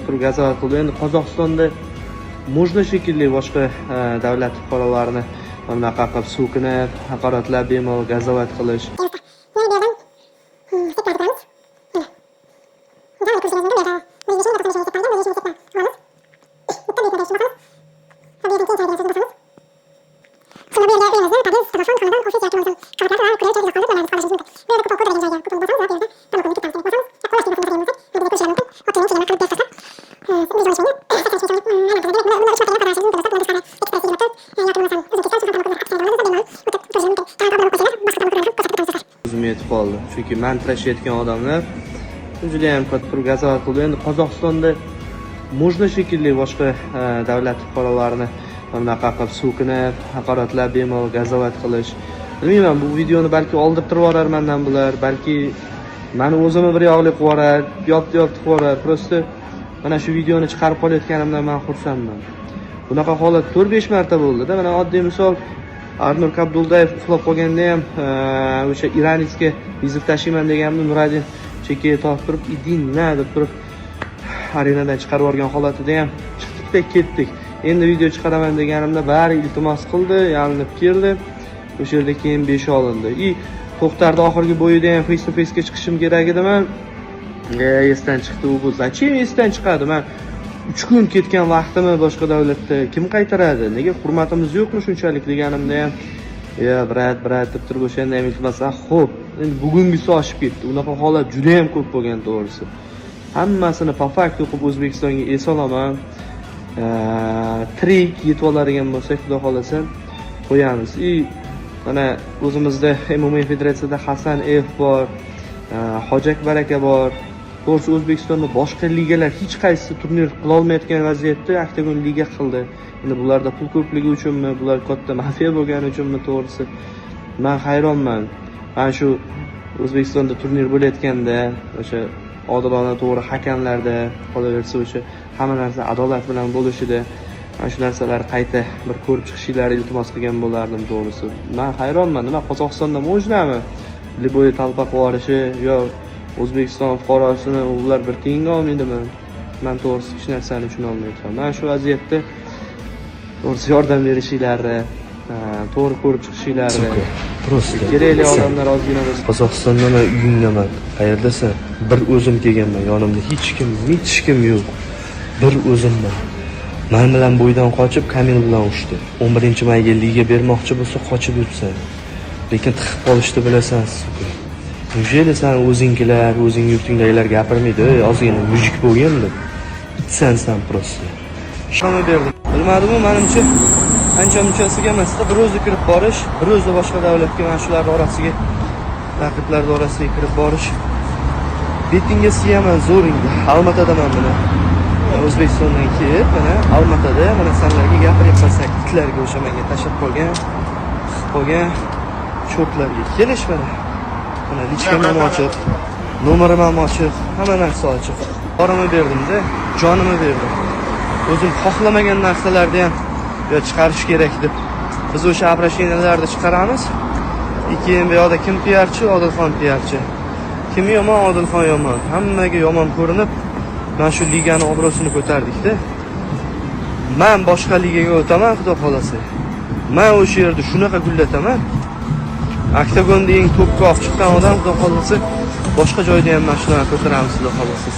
turib газовать qildi. Endi Qozog'istonda можно shekilli boshqa davlat fuqarolarini bunaqa qilib so'kinib, haqoratlab, bemalol газовать qilish. Yana bu yerdan setkani kiramiz. Mana. Jamini ko'rishingiz mumkin, bu yerda 105 ming 95 ming 95 olamiz. Bitta buyurtma berishni bosamiz. Va bu yerdan keyinchalik degan so'zni bosamiz. So'ngra bu yerga uyimizni, podъезд, telefon, xonadon, ofis yoki bo'lmasam qavatlar va kuryer joy izoh qoldirib, nomerimizni qoldirishingiz mumkin. Bu yerda kupon kod degan joyga kupon bosamiz va bu yerda promokod kiritamiz. Demak, bosamiz. Qo'llash tugmasini bosgan bo'lsak, buni bizga ko'rishingiz mumkin. Otning chegara qilib berib tashlab, 113 mingni 83 ming aylantiramiz. Demak, buni 3 marta foydalanishingiz mumkin, do'stlar. Bundan tashqari Express 24 yoki bo'lmasam uzun kesgan promokodlar aksiyada bo'ladi, bemalol o'tib ko'rishingiz mumkin. Kanalga obuna bo'lib qo'ysanglar, boshqa promokodlarni ham ko'rsatib o'tamiz, do'stlar. O'zim yetib qoldi. Chunki man tirashayotgan odamlar judayam katta turib газовать qildi. Endi Qozog'istonda можно shekilli boshqa davlat fuqarolarini bunaqa qilib so'kinib, haqoratlab, bemalol газовать qilish. Bilmayman, bu videoni balki oldirtirib yuborar mandan bular, balki mani o'zimni bir yoqli qilib yuborar, yopti yopti qilib yuborar. Просто mana shu videoni chiqarib qolayotganimdan man xursandman. Bunaqa holat 4-5 marta bo'ldi-da. Mana oddiy misol, Arnur Kabduldayev uxlab qolganda ham o'sha иранец ga вызов tashiyman deganimda Nuradin chekkaga tortib turib, "Иди на" deb turib arenadan chiqarib yuborgan holatida ham chiqdikda ketdik. Endi video chiqaraman deganimda bari iltimos qildi, yalinib keldi. O'sha yerda keyin 5 olindi. И To'xtarni oxirgi бой ida ham face to facega chiqishim kerak edi man. Esdan chiqdi u bu. Зачем esdan chiqadi? Man 3 kun ketgan vaqtimni boshqa davlatda kim qaytaradi? Nega hurmatimiz yo'qmi shunchalik deganimda ham, "Ya, брат, брат" deb turib o'shanda ham iltimos. Xo'p, endi bugungisi oshib ketdi. Unaqa holat juda ham ko'p bo'lgan to'g'risi. Hammasini по факту qilib O'zbekistonga esolaman. Tirik yetib oladigan bo'lsak, Xudo xohlasa qo'yamiz. И mana o'zimizda MMA federatsiyada Hasan F bor, Hoji Akbar aka bor. To'g'risi, O'zbekistonda boshqa ligalar hech qaysisi turnir qilolmayotgan vaziyatda Oktagon liga qildi. Endi bularda pul ko'pligi uchunmi, bular katta mafiya bo'lgani uchunmi, to'g'risi man hayronman. Mana shu O'zbekistonda turnir bo'layotganda o'sha odilona, to'g'ri hakamlarda, qolaversa o'sha hamma narsa adolat bilan bo'lishida mana shu narsalar qayta bir ko'rib chiqishingizni iltimos qilgan bo'lardim to'g'risi. Man hayronman, nima, Qozog'istonda можно mi любой толпа qilib yuborishi yo O'zbekiston fuqarosini ular bir tiyinga olmaydimi? Man to'g'risi hech narsani tushuna olmayapman. Man shu vaziyatda to'g'risi yordam berishinglarni, to'g'ri ko'rib chiqishinglarni Сука, просто kerakli odamlar ozgina bo'lsa Qozog'istondaman, uyingdaman. Qayerdasan? Bir o'zim kelganman, yonimda hech kim, hech kim yo'q. Bir o'zimman. Man bilan бой dan qochib, Kamil bilan urushdi. 11 mayga liga bermoqchi bo'lsa, qochib yuribsan. Lekin tiqib qolishni bilasan, сука. Неужели san o'zingkilar, o'zing yurtingdagilar gapirmaydi, "Ey, ozgina мужик bo'lgin" deb? Itsan san просто. Shuni berdim. Bilmadimu, manimcha ancha munchasiga emasda, bir o'zi kirib borish, bir o'zi boshqa davlatga mana shularni orasiga, raqiblarni orasiga kirib borish. Betingga siyaman zo'ringda. Almatadaman mana. O'zbekistondan kelib, mana Almatada mana sanlarga gapiryapman, san itlarga, o'sha menga tashlab qolgan, tiqib qolgan чёрт larga kelish mana. Mana личка m ham ochiq, nomerim ham ochiq, hamma narsa ochiq. Borimni berdimda, jonimni berdim. O'zim xohlamagan narsalarni ham yo chiqarish kerak deb biz o'sha обращения larni chiqaramiz. Keyin bu yoqda kim piarchi? Odilxon piarchi. Kim yomon? Odilxon yomon. Hammaga yomon ko'rinib, mana shu ligani obro'sini ko'tardikda. Man boshqa ligaga o'taman, Xudo xohlasa. Man o'sha yerda shunaqa gullataman. Oktagonda eng topga olib chiqqan odam, Xudo xohlasa, boshqa joyda ham mana shunaqa ko'taramiz, Xudo xohlasa.